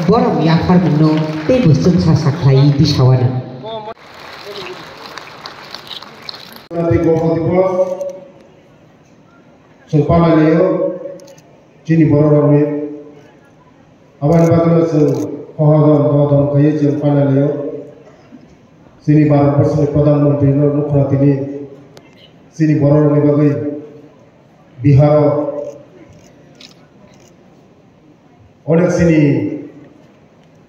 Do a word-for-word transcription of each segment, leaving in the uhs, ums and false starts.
Borok yapharmungno teibo chwngsa sa khlaiwi tisawano. Tei Gopal Dipos chwng palai laio chini borok rokni. Aboni bagwino chwng hohodon dodon khaiwi chwng palai laio. Chini Bharat Borshoni Pradhan Mantri no nukhna tini chini borok rokni bagwi Biharo onek chini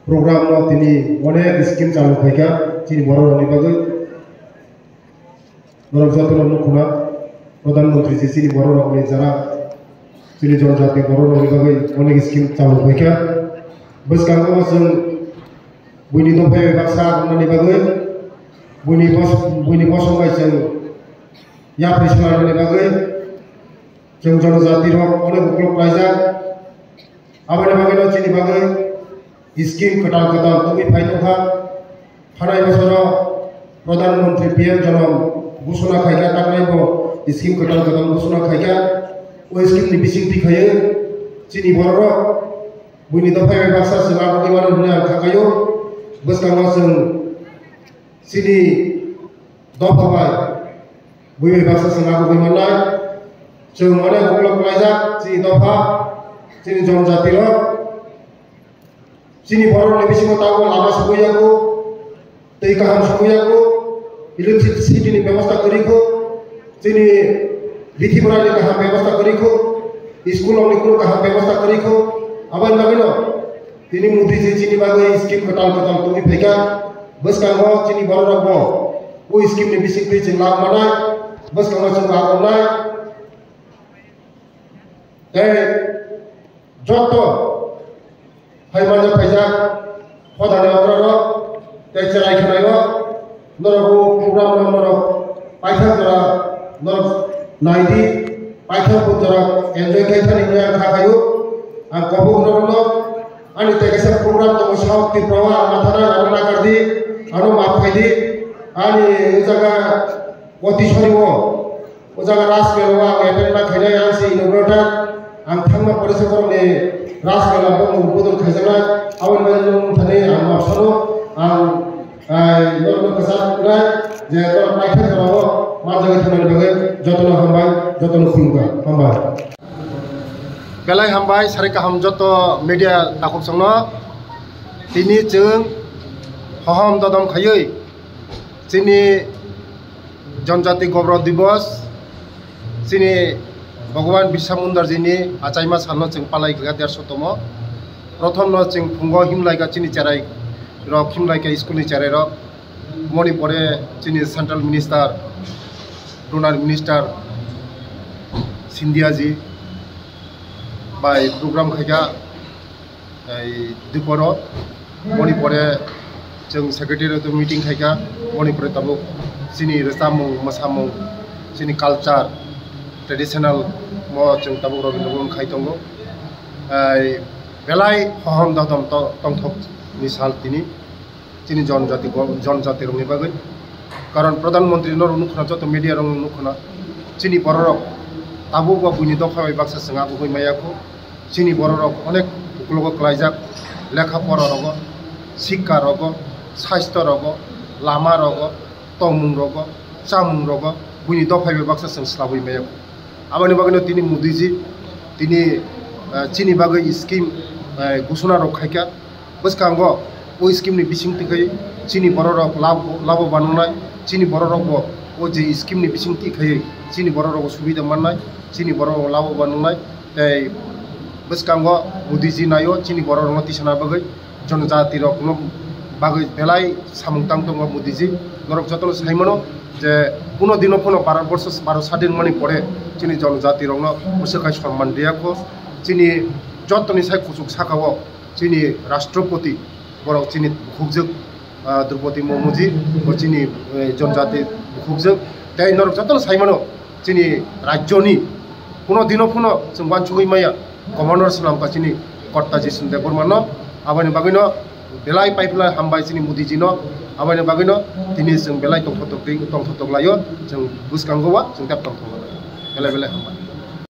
program no tini onek scheme chalu khaikha chini borok rokni bagwi. Norok jotono nukhuna Pradhan Mantri je chini borok rokni jara chini jonjati borok rokni bagwi onek scheme chalu khaikha. Bwskango chwng buini dophai bai baksa rwnani bagwi buini bos-, buini bosong bai chwng yapri swlaimanani bagwi chwng jonjati rok onek uklok klaijak. Aboni bagwino chini bagwi scheme kwtal kwtal tongwi phai tongkha. Thanai bosoro Pradhan Mantri P M Janom ghosona khaikha, tangnai bo scheme kwtal kwtal ghosona khaikha. O scheme ni bisingtwi khaiwi chini bororok buini dophai bai baksa swng aboni mano hwnwi ang kha khaio. Bwskango chwng chini dopha bai bui bai baksa chwng abugwi mannai. Chwng onek uklok klaijak chini dopha, chini jonjati rok. Chini borok ni bisingo tabuk lama sugwi yago, twi kaham sugwi yago, electricity ni bebosta kwrwi kho, chini bithi bwrani kaham bebosta kwrwi kho, school rok ni kunu kaham bebosta kwrwi kho. Aboni bagwino tini Modi ji chini bagwi scheme kwtal kwtal tongwi phaikha. Bwskango chini borok rok bo o scheme ni bisingtwi chwng lab manai, bwskango chwng lab rwnai. Tei joto hai manjak phaijak hodani okra rok tei cherai khwnai rok norok o program no norok paithak jora norok nai di, paithak bo jora enjoy khai thani hwnwi ang kha khaio. Ang kobok norok no ani tei kaisa program tongo South Tripura o, ang ma thana ano nakar di, ano map khai di, ani o jaga Potisori o. O jaga Ras Mela o ang attend ma khainai, ang se inaugurator, ang thangma pore se borokni Ras Mela bo mung bodol khaijaknai, aboni bagwi nwng thani ang mapsano ang, ai, norokno kwchak wngnai je norok paithak jorao manjagwi thangnani bagwi jotono hambai, jotono khulumkha, hambai. Belai hambai, sari kaham joto media takhuk songno. Tini chwng hohom dodom khaiwi chini Jonjati Gobro Dibos, chini Bhagwan Birsa Munda jini achaima salno chwng palai kha derso tomo. Prothom no chwng phungo himlai kha chini cherai rok, himlai kha school ni cherai rok. Moni pore chini Central Minister, Donor Minister Scindia ji bai program khaikha. Tei diporo moni pore chwng secretariat o meeting khaikha, moni pore tabuk chini rwchapmung, mwsamung, chini culture, traditional mo chwng tabuk Rabindra Bhaban khai tongo. Tei belai hohom dohom to-, tongthok ni sal tini. Chini jonjati bo, jonjati rokni bagwi. Karon Pradhan Mantri norok nukhuna, joto media rok nukhuna. Chini bororok tabuk bo buini dopha bai baksa chwng abugwi maya kho. Chini bororok onek uklogo klaijak, lekha pora rogo, sikka rogo, saisto rogo, lama rogo, tongmung rogo, chamung rogo, buini dopha bai baksa chwng slabwi maya kho. Aboni bagwino tini Modi ji tini, eh, chini bagwi scheme, eh, ghosona rok khaikha. Bwskango o scheme ni bisingtwi khai chini bororok lab-, labo banangnai, chini bororok bo o je scheme ni bisingtwi khai chini bororok bo subida mannai, chini bororok labo banangnai. Tei bwskango Modi ji naio chini bororokno tisana bagwi, jonojati rokno bagwi belai samung tang tongo Modi ji. Norok jotono sai mano je kuno dino phano Bharat borsho, Bharat sadin mani pore chini jonojati rokno mwswk khai sonman riya kho. Chini jotoni sai kuchuk saka o chini Rashtrapati, borok chini bukhukjwk, ah, Droupadi Murmu ji, bo chini, eh, jonjati bukhukjwk. Tei norok jotono sai mano, chini rajyoni kuno dino phano chwng uansugwi maya, Commander swnamkha chini Kotta Jishnu Debbarma no. Aboni bagwino belai paiphlai hambai chini Modi ji no. Aboni bagwino tini chwng belai tongthok tongtwi, tongthok tonglaio, chwng bwskango wa chwng tep tongthok belai belai hambai.